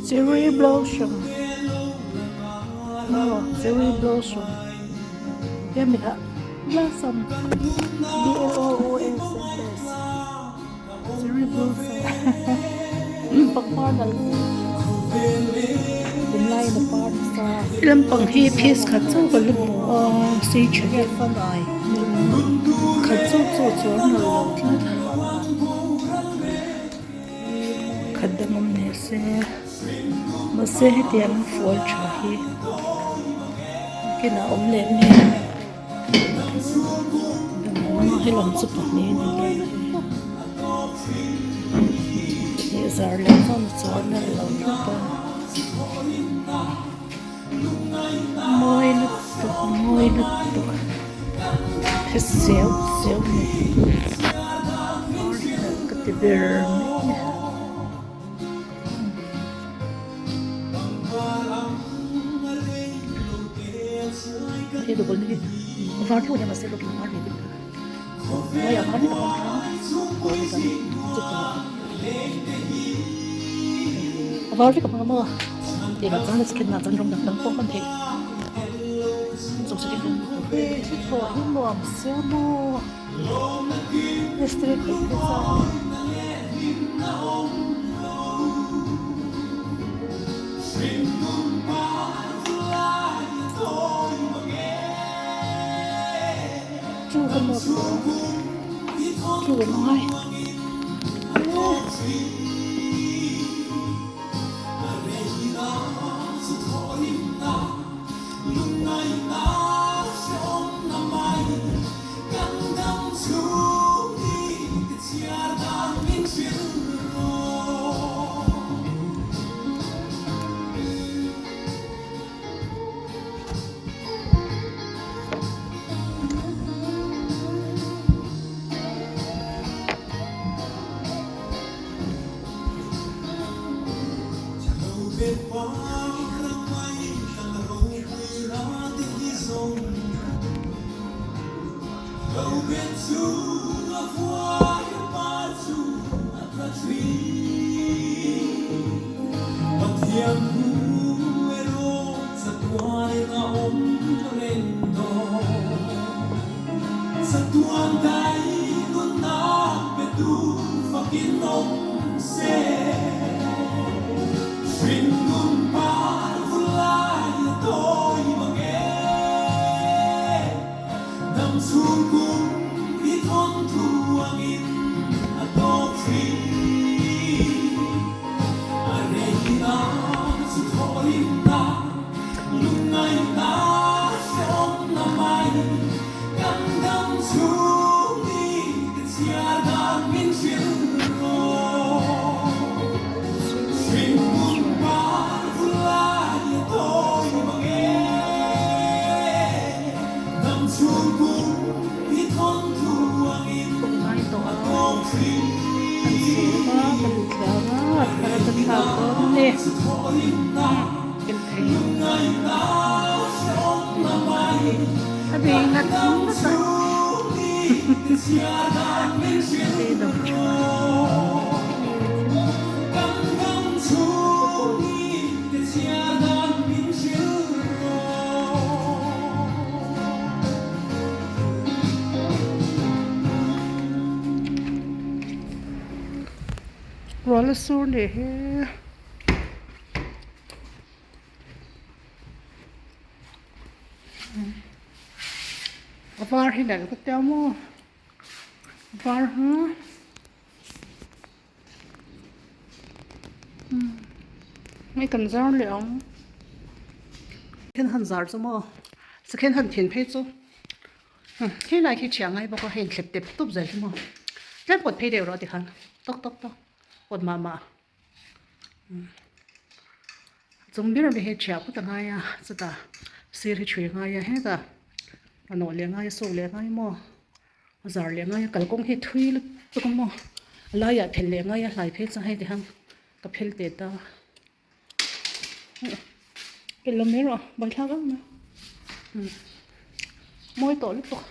Cherry blossom maw cherry blossom hemi ah blossom b l o o s m s cherry blossom pangpar nalh tunlaiin a par nasa. Lampang hi piece khat chauh ka la hmu a sei tha deuh khat chauh chauh chu an nalh lo tlat. Khat dang awm leh se mahse hetiang fual tha hi kinah awm leh mai ang a helam chu pahnih a ni leh a hei zar leh chuan a chuan a lo tlat a mawi lutuk mawi lutuk phe zeuh zeuh a ni ka ti ber mai a. Thli thaw hi nuam sia maw mistiri khawih phei chuan. Chu ka nawt tawh a chu ka ngai. Ngai tawh a an chhum a ka duh tlang a a thar a ka thlak dawn a ni ken thei a bei ngat ngat a a dam tha. Rual a sur nih hi a var hi nalh ka tia maw a var hi hei kan zar leh ang then han zar chu maw sakhen han thin phei chu helai khi thiah ngai bawk a hei thlep tep tup zel hi maw tlem pawt phei deuh rawh tikhan tawk tawk tawk pawt mah mah chung ber ami hi thiah phawt a ngai a chutah sir hi thui a ngai a hetah a nawh leh a ngai a suk leh a ngai maw. A zar leh ngai a kalkawng hi thui lutuk a maw a laiah phel leh ngai a hlai phei chuan hei ti hian ka phel teh ta phel lo mai rawh buaithlak ang mai mawi tawh lutuk.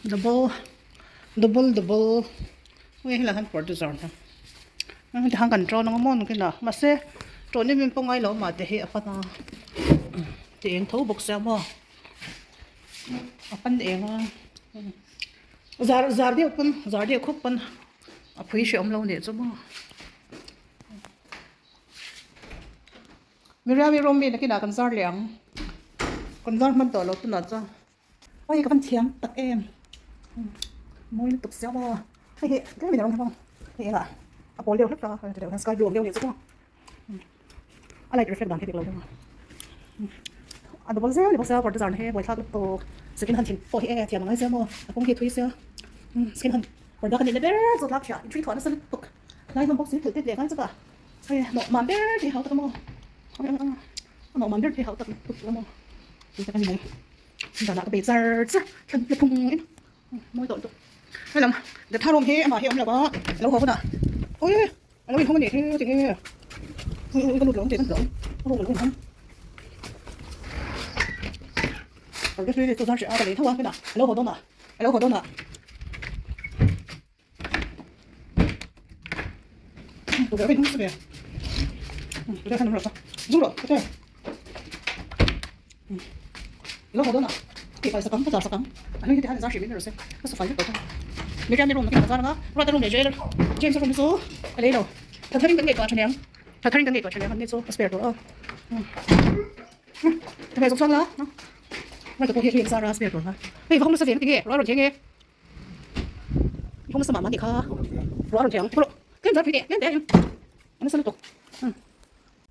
Double double double hei helai hian parda zar na heti khan kan ṭawn ang a maw nakin ah mahse ṭawn em em pawh ngai lo mah te hi a pan a ti eng tho bawk sia maw a pan eng a zar zar deuh pawn zar deuh khawp pawn a phui hrehawm lo nih chu maw. Miriam-i room mi nakinah kan zar leh ang kan zar hman tawh lo tunah chuan hei ka van thiam tak em mawi lutuk sia maw hei hi tlem in a rawng hi maw hei engah a pawl deuh hlek a hei deuh hian sky blue ang deuh a nih chu maw a light reflect dan hi dik lo deuh a a double zel a ni bawk sia parda zar na hi buaithlak lutuk second hand thing pawh hi e thiam ang ai sia maw a kawng hi a thui sia second hand parda ka nih na ber zawt lak hriah inthui thuah nasa lutuk lai hlawm bawk si thil tet leh ngai chutah. Hei nawh man ber thei hau tak a maw a nawh man ber thei hau tak lutuk a maw tih tak a ni mai danah ka bei char char thlan la phung in mawi tawh lutuk hei lam Datha room hi amah hi a awm lo a a lo haw hunah ui a lo inhawng a nih hi tinge ui ui ka lut lo ang tih ka hlauh a room a lo inhawng parda hlui chu zar hreh a ka lei tho a hmunah a lo haw dawn a a lo haw dawn a.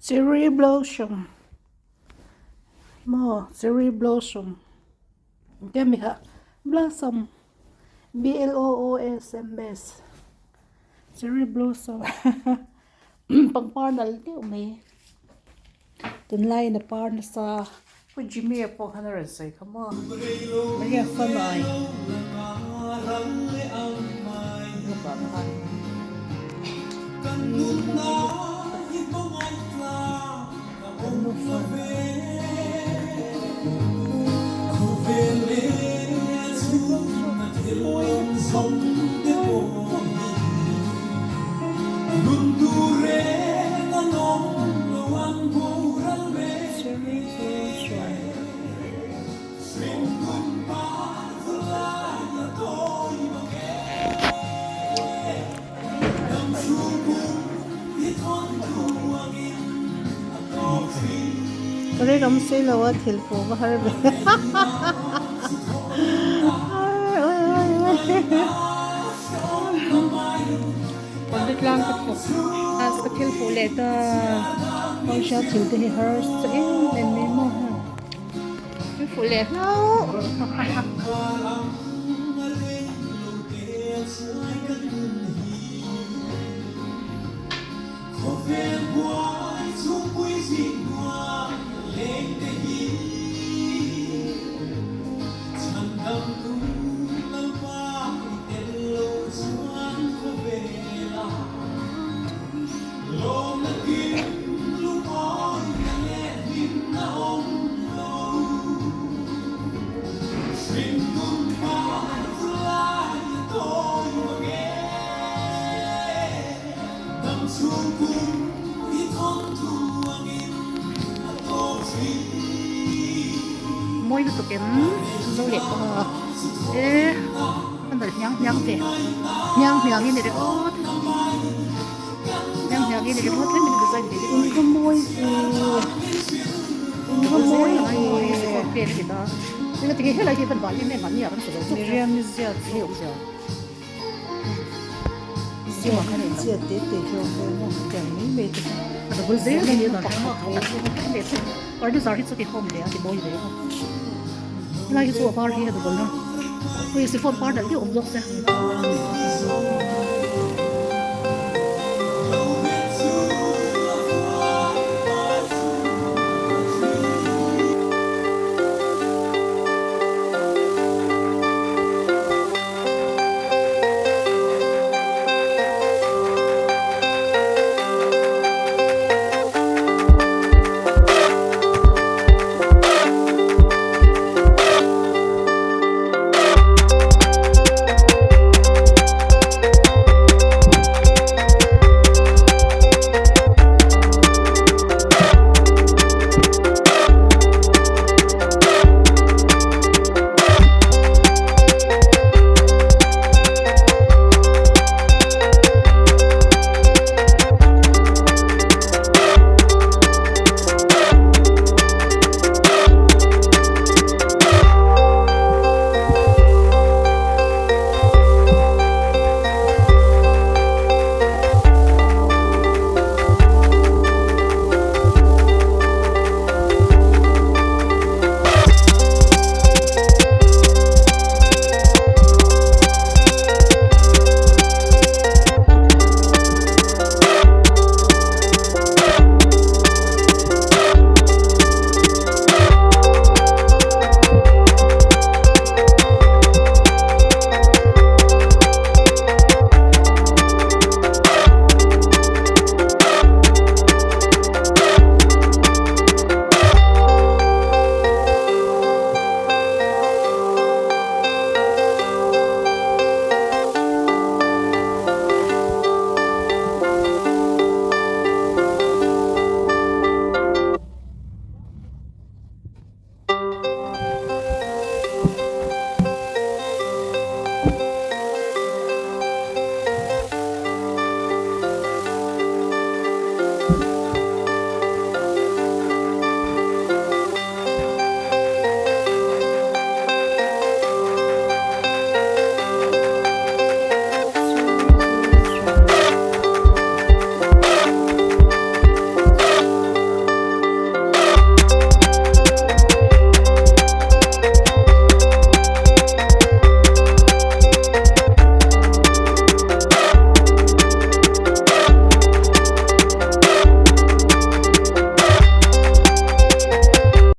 Cherry blossom maw cherry blossom te mi kha blossom b l o o s m s cherry blossom pangpar nalh deuh mai tunlaiin a par nasa Pu Jimmy a pawh khan a rawn sawi kha maw Maria Fanai group ah khan Ka ram sei lo a thil pawh va har ve Tlang ka thawk a ka thil fuh leh ta hawlhrial thil te hi har sa em em mai maw hei thil fuh leh hlauh Mawi lutuk em zo leh pawh a e a nalh hniang hniang ve hniang hniang in i ringawt hniang hniang in i ringawt tlem in a design ve deuh a mawi va mawi ve engati nge helai hi van vah em em mahni ah kan sa zo chawp Miriam i ziat chu awm zia. Ziat te te hi awm ve maw tiang mai mai te kha. A double zel mai a parda zar hi chu ti hawm ve a ti mawi ve a helai hi chu a var hi a double na hei chiffon par nalh deuh awm zawk se.